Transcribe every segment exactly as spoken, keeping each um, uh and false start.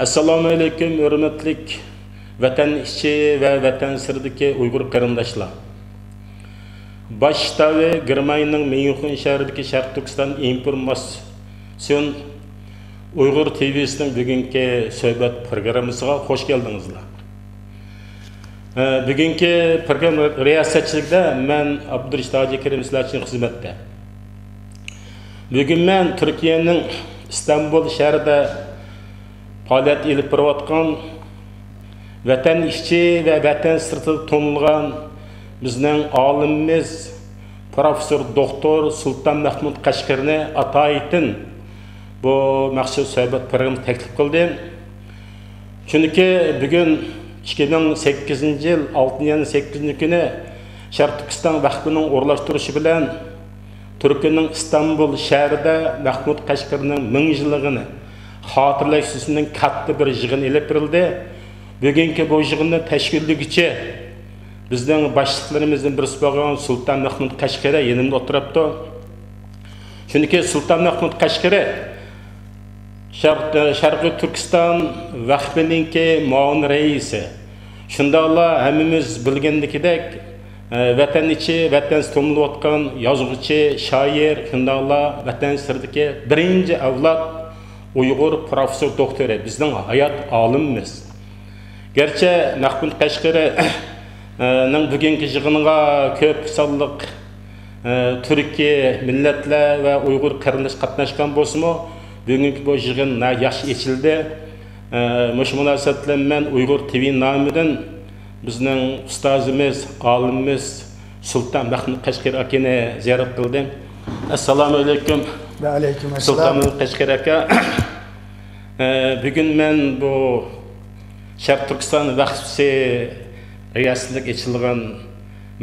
ئەسسالامۇئەلەيكۇم، ھۆرمەتلىك ۋەتەن ئىچى ۋە ۋەتەن سىرتىدىكى ئۇيغۇر قېرىنداشلار. باش شتابى گېرمانىيەنىڭ ميۇنخېن شەھىرىدىكى شەرقىي تۈركىستان ئىنفورماتسىيون ئۇيغۇر تىۋىسىنىڭ بۈگۈنكى سۆھبەت پروگراممىسىغا خوش كەلدىڭىزلار. ئە، بۈگۈنكى پروگرامما رىياسەتچىلىكىدە مەن ئابدۇرېشىت ھاجى كېرىم سىلەر ئۈچۈن خىزمەتتە. بۈگۈن مەن تۈركىيەنىڭ ئىستانبۇل شەھىرىدە پائالىيەت ئېلىپ بېرىۋاتقان، ۋەتەن ئىچى ۋە ۋەتەن سىرتىدا تونۇلغان بىزنىڭ ئالىمىمىز، پروفېسسور دوكتور سۇلتان مەھمۇد قەشقىرىنى ئاتايىتىن بۇ مەخسۇس سۆھبەت پروگراممىسىغا تەكلىپ قىلدىم. چۈنكى بۈگۈن ئىككى مىڭ سەككىزىنچى يىل ئالتىنچى ئاينىڭ سەككىزىنچى كۈنى شەرقىي تۈركىستان ۋەقپىنىڭ ئورۇنلاشتۇرۇشى بىلەن تۈركىيەنىڭ ئىستانبۇل شەھىرىدە مەھمۇد قەشقىرىنىڭ مىڭ يىللىقىنى خاتىرىلەش يۈزىسىندىن كاتتا بىر يىغىن ئېلىپ بېرىلدى. بۈگۈنكى بۇ يىغىننى تەشكىللىگۈچى بىزنىڭ باشلىقلىرىمىزدىن بىرسى بولغان سۇلتان مەھمۇد قەشقىرى يېنىمدا ئولتۇرۇپتۇ. چۈنكى سۇلتان مەھمۇد قەشقىرى شەرق-، شەرقىي تۈركىستان ۋەقپىنىڭكى مۇئاۋىن رەئىسى. شۇنداقلا ھەممىمىز بىلگەندىكىدەك، ئە، ۋەتەن ئىچى، ۋەتەن تونۇلۇۋاتقان يازغۇچى، شائىر، شۇنداقلا ۋەتەن سىرتىدىكى بىرىنچى ئەۋلاد ئۇيغۇر پروفېسسور دوكتورى، بىزنىڭ ھايات ئالىمىمىز. گەرچە مەھمۇد قەشقىرى نىڭ بۈگۈنكى يىغىنىغا كۆپ سانلىق، ئە، تۈركىي مىللەتلەر ۋە ئۇيغۇر قېرىنداش قاتناشقان بولسىمۇ، بۈگۈنكى بۇ يىغىن ناھايىتى ياخشى ئېچىلدى. ئە، مۇشۇ مۇناسىۋەت بىلەن مەن ئۇيغۇر تىۋى نامىدىن بىزنىڭ ئۇستازىمىز، ئالىمىمىز سۇلتان مەھمۇد قەشقىرى ئاكىنى زىيارەت قىلدىم. ئەسسالامۇ ئەلەيكۇم. ۋەئەلەيكۇم ئەسسالام. سۇلتان مەھمۇد قەشقىرى ئاكا. ئە، بۈگۈن مەن بۇ شەرقىي تۈركىستان ۋەقپىسى رىياسىتىدە ئېچىلغان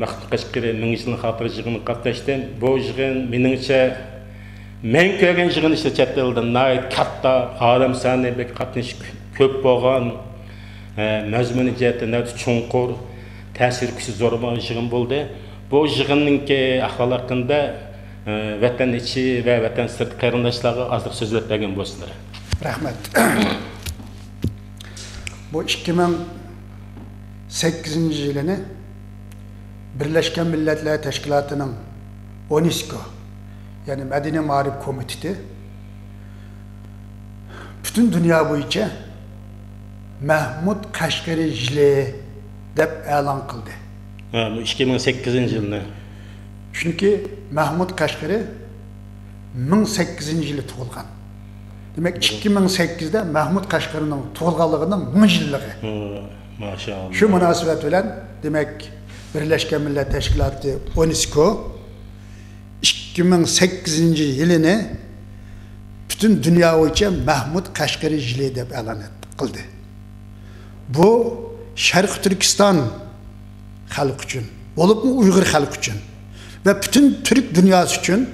مەھمۇد قەشقىرى مىڭ يىللىق خاتىرە يىغىنىغا قاتناشتىم. بۇ يىغىن، مېنىڭچە، مەن كۆرگەن يىغىن ئىچىدە چەت ئەلدە ناھايىتى كاتتا، ئادەم سانى بەك قاتنىشى كۆپ بولغان، ئە، مەزمۇنى جەھەتتە ناھايىتى چوڭقۇر، تەسىر كۈچى زور بولغان يىغىن بولدى. بۇ يىغىننىڭكى ئەھۋالى ھەققىدە، ئە، ۋەتەن ئىچى ۋە ۋەتەن سىرتى قېرىنداشلارغا ئازراق سۆزلەپ بەرگەن بولسىلەر. رەھمەت. بۇ ئىككى مىڭ سەككىزىنچى يىلىنى بىرلەشكەن مىللەتلەر تەشكىلاتىنىڭ يۇنېسكو، يەنى مەدەنىي مائارىپ كومىتېتى پۈتۈن دۇنيا بويىچە مەھمۇد قەشقىرى يىلى دەپ ئېلان قىلدى. ھە، بۇ ئىككى مىڭ سەككىزىنچى يىلنى. چۈنكى مەھمۇد قەشقىرى مىڭ سەككىزىنچى يىلى تۇغۇلغان. دېمەك، ئىككى مىڭ سەككىزدە مەھمۇد قەشقىرىنىڭ تۇغۇلغانلىقىنىڭ مىڭ يىللىقى. ھە، ماشائاللا. شۇ مۇناسىۋەت بىلەن، دېمەك، بىرلەشكەن مىللەت تەشكىلاتى يۇنېسكو ئىككى مىڭ سەككىزىنچى يىلىنى پۈتۈن دۇنيا بويىچە مەھمۇد قەشقىرى يىلى دەپ ئېلان قىلدى. بۇ شەرقىي تۈركىستان خەلقى ئۈچۈن، بولۇپمۇ ئۇيغۇر خەلقى ئۈچۈن ۋە پۈتۈن تۈرك دۇنياسى ئۈچۈن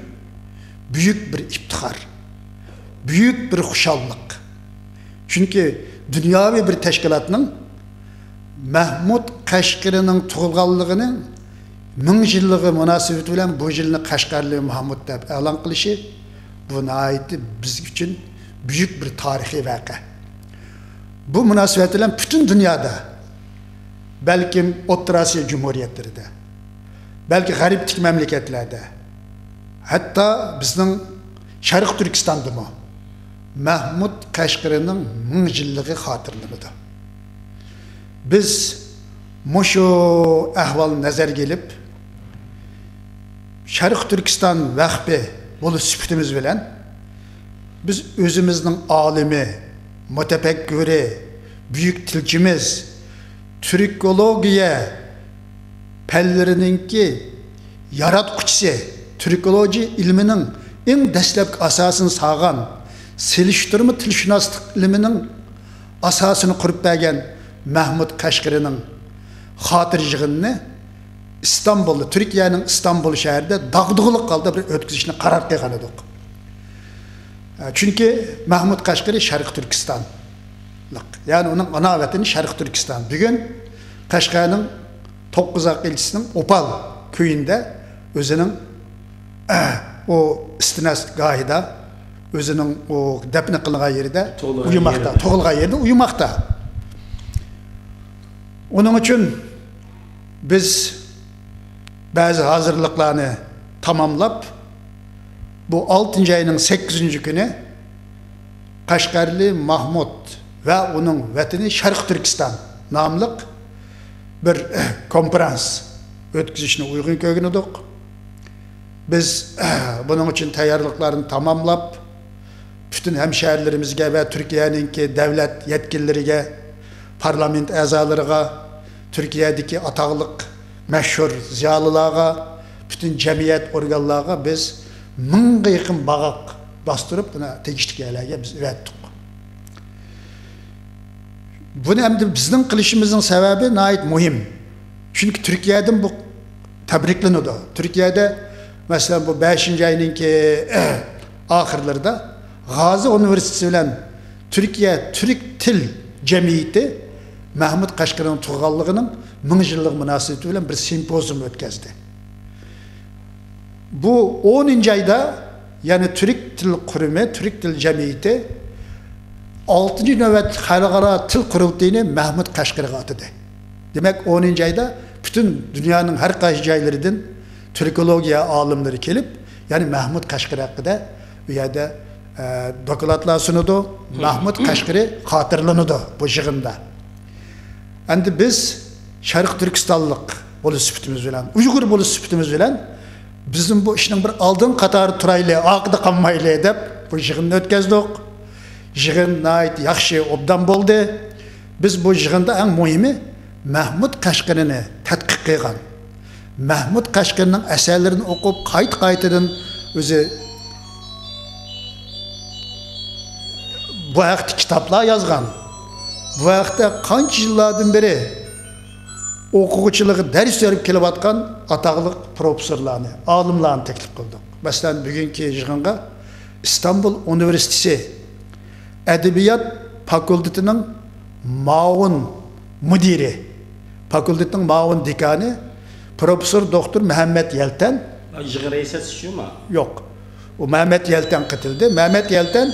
بۈيۈك بىر ئىپتىخار، بۈيۈك بىر خۇشاللىق. چۈنكى دۇنياۋى بىر تەشكىلاتنىڭ مەھمۇد قەشقىرىنىڭ تۇغۇلغانلىقىنىڭ مىڭ يىللىقى مۇناسىۋىتى بىلەن بۇ يىلنى قەشقەرلى مەھمۇد دەپ ئېلان قىلىشى، بۇ ناھايىتى بىز ئۈچۈن بۈيۈك بىر تارىخىي ۋەقە. بۇ مۇناسىۋەت بىلەن پۈتۈن دۇنيادا، بەلكىم ئوتتۇرا ئاسىيا جۇمھۇرىيەتلىرىدە، بەلكى غەربتىكى مەملىكەتلەردە، ھەتتا بىزنىڭ شەرقىي تۈركىستاندىمۇ مەھمۇد قەشقىرىنىڭ مىڭ يىللىقى خاتىرىلىنىدۇ. بىز مۇشۇ ئەھۋالنى نەزەرگە ئېلىپ، شەرقىي تۈركىستان ۋەقپى بولۇش سۈپىتىمىز بىلەن، بىز ئۆزىمىزنىڭ ئالىمى، مۇتەپەككۇرى، بۈيۈك تىلچىمىز، تۈركولوگىيە پەنلىرىنىڭكى ياراتقۇچىسى، تۈركولوگىيە ئىلمىنىڭ ئەڭ دەسلەپكى ئاساسىنى سالغان، سېلىشتۇرما تىلشۇناسلىق ئىلمىنىڭ ئاساسىنى قۇرۇپ بەرگەن مەھمۇد قەشقىرىنىڭ خاتىرە يىغىنىنى ئىستانبۇلدا، تۈركىيەنىڭ ئىستانبۇل شەھىرىدە داغدۇغىلىق ھالدا بىر ئۆتكۈزۈشنى قارار قىلغان ئىدۇق. چۈنكى مەھمۇد قەشقىرى شەرقىي تۈركىستانلىق. يەنى ئۇنىڭ ئانا ۋەتىنى شەرقىي تۈركىستان. بۈگۈن قەشقەرنىڭ توققۇز ئاق ئىلچىسىنىڭ ئوپال كۆيۈندە ئۆزىنىڭ ئۇ ئىستىناس گاھىدا ئۆزىنىڭ ئۇ دەپنە قىلغان يېرىدە ئۇيۇماقتا، تۇغۇلغان يېرىدە ئۇيۇماقتا. ئۇنىڭ ئۈچۈن بىز بەزى ھازىرلىقلارنى تاماملاپ، بۇ ئالتىنچى ئاينىڭ سەككىزىنچى كۈنى قەشقەرلىك مەھمۇد ۋە ئۇنىڭ ۋەتىنى شەرقىي تۈركىستان ناملىق بىر كونفرانس ئۆتكۈزۈشنى ئۇيغۇن كۆرگەن ئىدۇق. بىز بۇنىڭ ئۈچۈن تەييارلىقلارنى تاماملاپ، پۈتۈن ھەمشەھەرلىرىمىزگە ۋە تۈركىيەنىڭكى دەۋلەت يەتكىنلىرىگە، پارلامېنت ئەزالىرىغا، تۈركىيەدىكى ئاتاقلىق مەشھۇر زىيالىيلارغا، پۈتۈن جەمئىيەت ئورگانلارغا بىز مىڭغا يېقىن باغاق باستۇرۇپ، بۇنى تېگىشلىك يەرلەرگە بىز ئەۋەتتۇق. بۇنى ئەمدى بىزنىڭ قىلىشىمىزنىڭ سەۋەبى ناھايىتى مۇھىم. چۈنكى تۈركىيەدىن بۇ تەبرىكلىنىدۇ. تۈركىيەدە، مەسىلەن، بۇ بەشىنچى ئاينىڭكى ئاخىرلىرىدا غازى ئۇنىۋېرسىتېتى بىلەن تۈركىيە تۈرك تىل جەمئىيىتى مەھمۇد قەشقىرىنىڭ تۇغۇلغانلىقىنىڭ مىڭ يىللىقى مۇناسىۋىتى بىلەن بىر سىمپوزىيۇم ئۆتكۈزدى. بۇ ئونىنچى ئايدا، يەنى تۈرك تىل قۇرۇمى، تۈرك تىل جەمئىيىتى ئالتىنچى نۆۋەت خەلقئارا تىل قۇرۇلتىيىنى مەھمۇد قەشقىرىغا ئاتىدى. دېمەك، ئونىنچى ئايدا پۈتۈن دۇنيانىڭ ھەر قايسى جايلىرىدىن تۈركولوگىيە ئالىملىرى كېلىپ، يەنى مەھمۇد قەشقىرى ھەققىدە ئۇ يەردە، ئە، دوكلاتلار سۇنىدۇ. مەھمۇد قەشقىرى خاتىرىلىنىدۇ بۇ يىغىندا. ئەمدى بىز شەرقىي تۈركىستانلىق بولۇش سۈپىتىمىز بىلەن، ئۇيغۇر بولۇش سۈپىتىمىز بىلەن، بىزمۇ بۇ ئىشنىڭ بىر ئالدىن قاتاردا تۇرايلى، ئارقىدا قالمايلى دەپ بۇ يىغىننى ئۆتكۈزدۇق. يىغىن ناھايىتى ياخشى، ئوبدان بولدى. بىز بۇ يىغىندا ئەڭ مۇھىمى مەھمۇد قەشقىرىنى تەتقىق قىلغان، مەھمۇد قەشقىرىنىڭ ئەسەرلىرىنى ئوقۇپ، قايتا-قايتىدىن ئۆزى بۇ ھەقتە كىتابلار يازغان، بۇ ھەقتە قانچە يىللاردىن بېرى ئوقۇغۇچىلىرىغا دەرس بېرىپ كېلىۋاتقان ئاتاقلىق پروفېسسورلارنى، ئالىملارنى تەكلىپ قىلدۇق. مەسىلەن، بۈگۈنكى يىغىنغا ئىستانبۇل ئۇنىۋېرسىتېتى ئەدەبىيات فاكۇلتېتىنىڭ مۇئاۋىن مۇدىرى، فاكۇلتېتنىڭ مۇئاۋىن دېكانى، پروفېسسور دوكتور مەمەت يەلتەن. يىغىن رەئىسى شۇمۇ؟ يوق. ئۇ مەمەت يەلتەن قېتىلدى. مەمەت يەلتەن،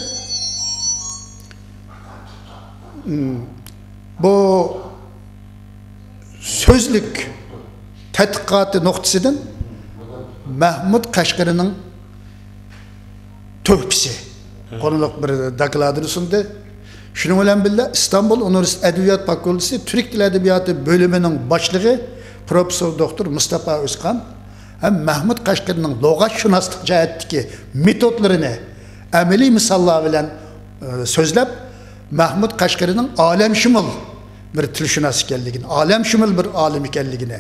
مم، بۇ سۆزلۈك تەتقىقاتى نۇقتىسىدىن مەھمۇد قەشقىرىنىڭ تۆھپىسى قونۇلۇق بىر دوكلاتىنى سۇندى. شۇنىڭ بىلەن بىللە، ئىستانبۇل ئۇنىۋېرسىتېتى ئەدەبىيات فاكۇلتېتى تۈرك تىل ئەدەبىياتى بۆلۈمىنىڭ باشلىقى پروفېسسور دوكتور مۇستاپا ئۆزقان ھەم مەھمۇد قەشقىرىنىڭ لۇغەتشۇناسلىق جەھەتتىكى مېتودلىرىنى ئەمەلىي مىساللار بىلەن، ئە، سۆزلەپ، مەھمۇد قەشقىرىنىڭ ئالەمشۇمۇل بىر تىلشۇناس ئىكەنلىكىنى، ئالەمشۇمۇل بىر ئالىم ئىكەنلىكىنى،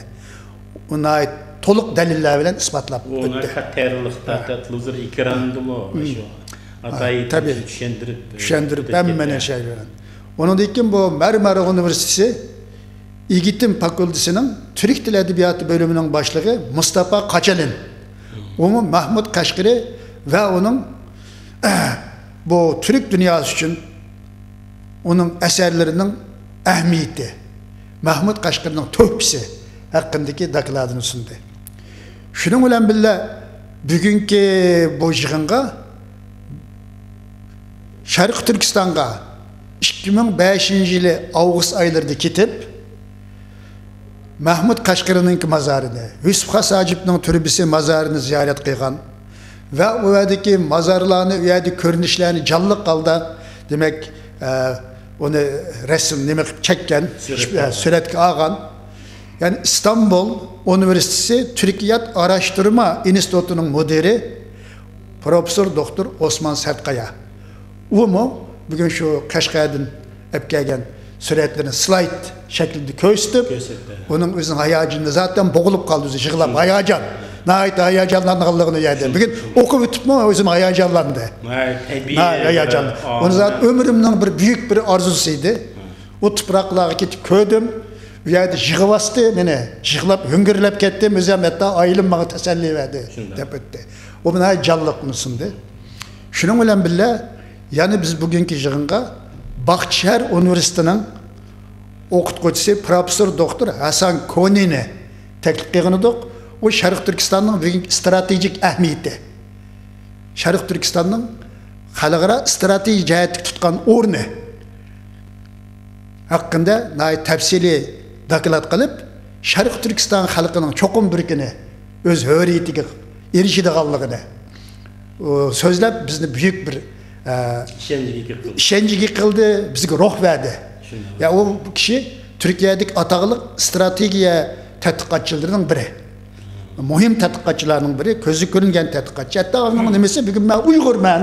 ئۇ ناھايىتى تولۇق دەلىللەر بىلەن ئىسپاتلاپ ئۇ ئۆتتى. ناھايىتى تەرىخلىق، ھە. تەتەت لۇزۇر ئېكرانىدىمۇ، ھە. شۇ ھە، ئاتايى تەبىئىي. چۈشەندۈرۈپ، چۈشەندۈرۈپ، ئۆتۈپ ھەممە كەتتى. نەرسە بىلەن. ئۇنىڭدىن كېيىن بۇ مەرمەر ئۇنىۋېرسىتېتى ئېگىتىم فاكۇلتېتىنىڭ تۈرك تىل ئەدەبىياتى بۆلۈمىنىڭ باشلىقى مۇستاپا قاچالىن. ئۇمۇ مەھمۇد قەشقىرى ۋە ئۇنىڭ بۇ تۈرك دۇنياسى ئۈچۈن ئۇنىڭ ئەسەرلىرىنىڭ ئەھمىيىتى، مەھمۇد قەشقىرىنىڭ تۆھپىسى ھەققىدىكى دوكلاتىنى سۇندى. شۇنىڭ بىلەن بىللە، بۈگۈنكى بۇ يىغىنغا شەرقىي تۈركىستانغا ئىككى مىڭ بەشىنچى يىلى ئاۋغۇست ئايلىرىدا كېتىپ، مەھمۇد قەشقىرىنىڭكى مازارىنى، يۈسۈپ خاس ھاجىپنىڭ تۈربىسى مازارىنى زىيارەت قىلغان ۋە ئۇ يەردىكى مازارلارنى، ئۇ يەردىكى كۆرۈنۈشلەرنى جانلىق ھالدا، دېمەك، ئە، ئۇنى رەسىم نېمە قىلىپ چەككەن، سۈرەتكە ئە، ئالغان. سۈرەتكە ئالغان. يەنى ئىستانبۇل ئۇنىۋېرسىتېتى تۈركىيەت ئاراشتۇرما ئىنستىتۇتىنىڭ مۇدىرى پروفېسسور دوكتور ئوسمان سەتقايا. ئۇمۇ بۈگۈن شۇ قەشقەردىن ئەپ كەلگەن سۈرەتلىرىنى سلايد شەكلىدە كۆرسىتىپ، كۆرسەتتى. ئۇنىڭ ئۆزىنىڭ ھاياجىنىدا زاتەن بوغۇلۇپ قالدى، ئۆزى يىغلاپ، شۇ. ھاياجان، ناھايىتى ھاياجانلانغانلىقىنى ئۇ يەردە. شۇ، بۈگۈن شۇ. ئوقۇپ ئۆتۈپمۇ ئۆزۈم ھاياجانلاندى. ناھايىتى تەبىئىي ناھايىتى بىر ھاياجان. ئۇنى زات ئۆمرۈمنىڭ بىر بۈيۈك بىر ئارزۇسى ئىدى. ئۇ تۇپراقلارغا كېتىپ كۆردۈم. ئۇ يەردە يىغىۋاستى مېنى. يىغلاپ، ھۆڭگۈرلەپ كەتتىم. ئۆزۈم ھەتتا ئائىلەم ماڭا تەسەللى بەردى، شۇنداق. دەپ ئۆتتى. ئۇ ناھايىتى جانلىق ئۇنى سۇندى. شۇنىڭ بىلەن بىللە، يەنە بىز بۈگۈنكى يىغىنغا باختىيار ئۇنىۋېرسىتېتىنىڭ ئوقۇتقۇچىسى پروفېسسور دوكتور ھەسەن كونىنى تەكلىپ قىلغان ئىدۇق. ئۇ شەرقىي تۈركىستاننىڭ بۈگۈنكى ئىستراتېگىك ئەھمىيىتى، شەرقىي تۈركىستاننىڭ خەلقئارا ئىستراتېگىيە جەھەتتىكى تۇتقان ئورنى ھەققىدە ناھايىتى تەپسىلىي دوكلات قىلىپ، شەرقىي تۈركىستان خەلقىنىڭ چوقۇم بىر كۈنى ئۆز ھۆرىيىتىگە ئېرىشىدىغانلىقىنى، ئۇ، سۆزلەپ، بىزنى بۈيۈك بىر، ئە، ئىشەنچكە ئىگە قىلدى. ئىشەنچكە ئىگە قىلدى، بىزگە روھ بەردى. شۇنداق. يا، ئۇ كىشى تۈركىيەدىكى ئاتاقلىق ئىستراتېگىيە تەتقىقاتچىلىرىنىڭ بىرى. مۇھىم تەتقىقاتچىلارنىڭ بىرى، كۆزگە كۆرۈنگەن تەتقىقاتچى. ھەتتا ئۇنىڭ نېمىسى، بۈگۈن مەن ئۇيغۇرمەن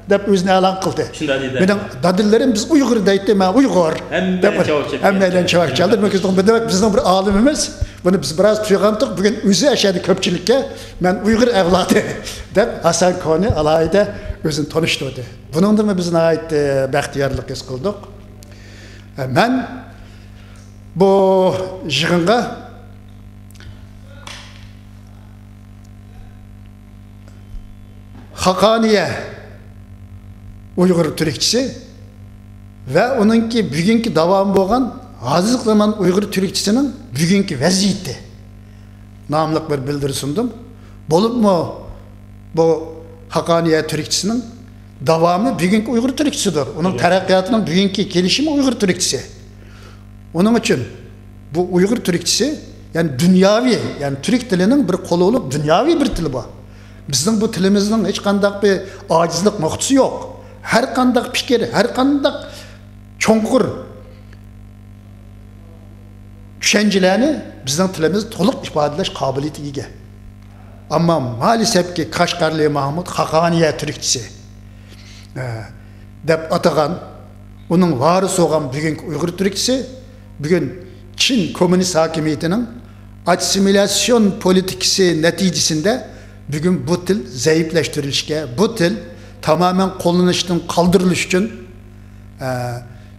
دەپ ئۆزىنى ئېلان قىلدى. شۇنداق دېدى. مېنىڭ دادىلىرىم بىز ئۇيغۇر دەيتتى، مەن ئۇيغۇر دەپ ھەممەيلەن چاۋاك چاپتى. ھەممەيلەن چاۋاك چالدى. دېمەك، بىزنىڭ بىر ئالىمىمىز، بۇنى بىز بىراز تويغانتۇق، بۈگۈن ئۆزى ئەشەدە كۆپچىلىككە مەن ئۇيغۇر ئەۋلادى دەپ ھاسان كونى ئالاھىدە ئۆزىنى تونۇشتۇردى. بۇنىڭدىنمۇ بىز ناھايىتى بەختىيارلىق ھېس قىلدۇق. مەن بۇ يىغىنغا خاقانىيە ئۇيغۇر تۈركچىسى ۋە ئۇنىڭكى بۈگۈنكى داۋامى بولغان ھازىرقى زامان ئۇيغۇر تۈركچىسىنىڭ بۈگۈنكى ۋەزىيىتى ناملىق بىر بىلدۈرۈش سۇندۇم. بولۇپمۇ بۇ خاقانىيە تۈركچىسىنىڭ داۋامى بۈگۈنكى ئۇيغۇر تۈركچىسىدۇر. ئۇنىڭ تەرەققىياتىنىڭ بۈگۈنكى كېلىشىمى ئۇيغۇر تۈركچىسى. ئۇنىڭ ئۈچۈن بۇ ئۇيغۇر تۈركچىسى، يەنى دۇنياۋى، يەنى تۈرك تىلىنىڭ بىر قولى بولۇپ، دۇنياۋى بىر تىل بۇ. بىزنىڭ بۇ تىلىمىزنىڭ ھېچقانداق بىر ئاجىزلىق نۇقتىسى يوق. ھەر قانداق پىكىر، ھەر قانداق چوڭقۇر چۈشەنچىلەرنى بىزنىڭ تىلىمىز تولۇق ئىپادىلەش قابىلىيىتىگە ئىگە. ئەمما مائەلەسەپكى، قەشقەرلى مەھمۇد خاقانىيە تۈركچىسى، ئە، دەپ ئاتىغان، ئۇنىڭ ۋارىسى بولغان بۈگۈنكى ئۇيغۇر تۈركچىسى بۈگۈن چىن كوممۇنىست ھاكىمىيىتىنىڭ ئاسسىمىلياتسىيون پولىتىكىسى نەتىجىسىندە بۈگۈن بۇ تىل زەئىپلەشتۈرۈلۈشكە، بۇ تىل تامامەن قوللىنىشتىن قالدۇرۇلۇش ئۈچۈن، ئە،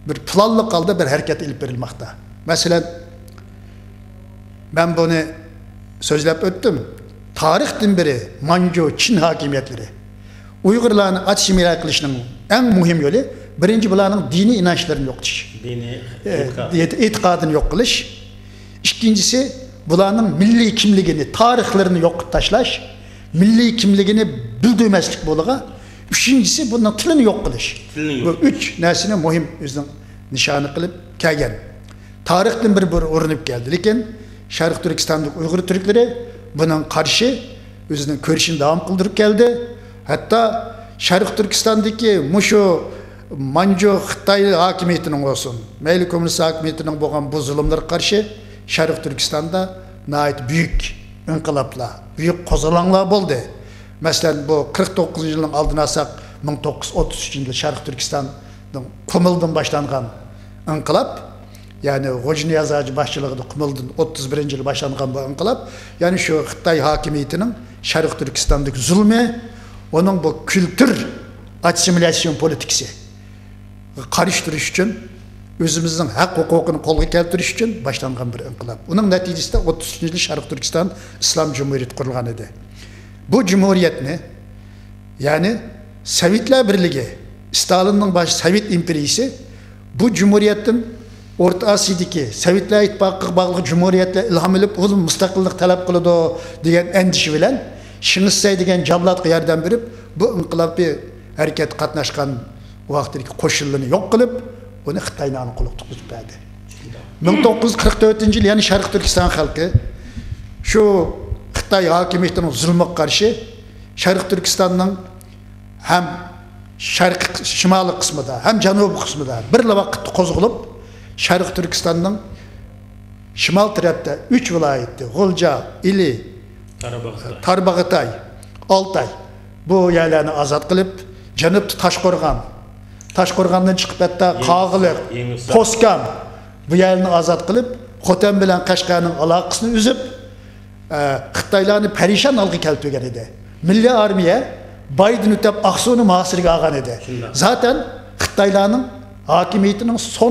بىر پىلانلىق ھالدا بىر ھەرىكەت ئېلىپ بېرىلماقتا. مەسىلەن، مەن بۇنى سۆزلەپ ئۆتتۈم. تارىختىن بېرى مانجۇ، چىن ھاكىمىيەتلىرى ئۇيغۇرلارنى ئاسسىمىلياتسىيە قىلىشنىڭ ئەڭ مۇھىم يولى، بىرىنچى، بۇلارنىڭ دىنىي ئىنانچلىرىنى يوقىتىش. دىنىي ئە، ئېتىقاد. ئېتىقادىنى يوق قىلىش. ئىككىنچىسى، بۇلارنىڭ مىللىي كىملىكىنى، تارىخلىرىنى يوقىتىپ تاشلاش. مىللىي كىملىكىنى بىلدۈرمەسلىك بولىدىغان. ئۈچىنچىسى، بۇنىڭ تىلىنى يوق قىلىش. تىلىنى يوق. بۇ ئۈچ نەرسىنى مۇھىم ئۆزىنىڭ نىشانى قىلىپ كەلگەن. تارىختىن بېرى بۇ ئۇرۇنۇپ كەلدى. لېكىن شەرقىي تۈركىستاندىكى ئۇيغۇر تۈركلىرى بۇنىڭغا قارشى ئۆزىنىڭ كۈرىشىنى داۋام قىلدۇرۇپ كەلدى. ھەتتا شەرقىي تۈركىستاندىكى مۇشۇ مانجۇ خىتاي ھاكىمىيىتىنىڭ بولسۇن، مەيلى كوممۇنىست ھاكىمىيىتىنىڭ بولغان بۇ زۇلۇملىرىغا قارشى شەرقىي تۈركىستاندا ناھايىتى بۈيۈك ئىنقىلابلار، بۈيۈك قوزغىلاڭلار بولدى. مەسىلەن، بۇ قىرىق توققۇزىنچى يىلنىڭ ئالدىنى ئالساق، مىڭ توققۇز يۈز ئوتتۇز ئۈچىنچى يىلى شەرقىي تۈركىستاننىڭ قۇمۇلدىن باشلانغان ئىنقىلاب، يەنى غوجىنىياز ھاجى باشچىلىقىدا قۇمۇلدىن ئوتتۇز بىرىنچى يىلى باشلانغان بۇ ئىنقىلاب، يەنى شۇ خىتاي ھاكىمىيىتىنىڭ شەرقىي تۈركىستاندىكى زۇلمى، ئۇنىڭ بۇ كۈلتۈر ئاسسىمىلياتسىيون پولىتىكىسى قارشى تۇرۇش ئۈچۈن، ئۆزىمىزنىڭ ھەق ھوقۇقىنى قولغا كەلتۈرۈش ئۈچۈن باشلانغان بىر ئىنقىلاب. ئۇنىڭ نەتىجىسىدە ئوتتۇز ئۈچىنچى يىلى شەرقىي تۈركىستان ئىسلام جۇمھۇرىيىتى قۇرۇلغان ئىدى. بۇ جۇمھۇرىيەتنى، يەنى سوۋېتلار بىرلىكى، ستالىننىڭ باش سوۋېت ئىمپېرىيىسى بۇ جۇمھۇرىيەتتىن ئورتا ئاسىيىدىكى سوۋېتلار ئىتتىپاقىغا باغلىق جۇمھۇرىيەتلەر ئىلھام ئېلىپ، ئۇ مۇستەقىللىق تەلەپ قىلىدۇ دېگەن ئەندىشە بىلەن شېڭ شىسەي دېگەن جاللاتقا ياردەم بېرىپ، بۇ ئىنقىلابىي ھەرىكەتكە قاتناشقان ۋاقتىدىكى قوشۇنلىرىنى يوق قىلىپ، ئۇنى خىتاينىڭ قولىغا تۇتقۇزۇپ بەردى. مىڭ توققۇز يۈز قىرىق تۆتىنچى يىلى يەنە شەرقىي تۈركىستان خەلقى شۇ خىتاي ھاكىمىيىتىنىڭ زۇلمىغا قارشى شەرقىي تۈركىستاننىڭ ھەم شەرقىي، شىمالىي قىسمىدا، ھەم جەنۇبىي قىسمىدا بىرلا ۋاقىتتا قوزغىلىپ، شەرقىي تۈركىستاننىڭ شىمال تەرەپتە ئۈچ ۋىلايىتى، غۇلجا، ئىلى، تارباغاتاي. تارباغاتاي، ئالتاي، بۇ يەرلەرنى ئازاد قىلىپ، جەنۇبتا تاشقورغان، تاشقورغاندىن چىقىپ ھەتتا يېڭى-، قاغىلىق، يېڭىسار. قوسكام، بۇ يەرلەرنى ئازاد قىلىپ، خوتەن بىلەن قەشقەرنىڭ ئالاقىسىنى ئۈزۈپ، ئە، خىتايلارنى پەرىشان ھالغا كەلتۈرگەن ئىدى. مىللىي ئارمىيە بايدىن ئۆتەپ ئاقسۇنى مۇھاسىرىگە ئالغان ئىدى. شۇنداق. زاتەن خىتايلارنىڭ ھاكىمىيىتىنىڭ سون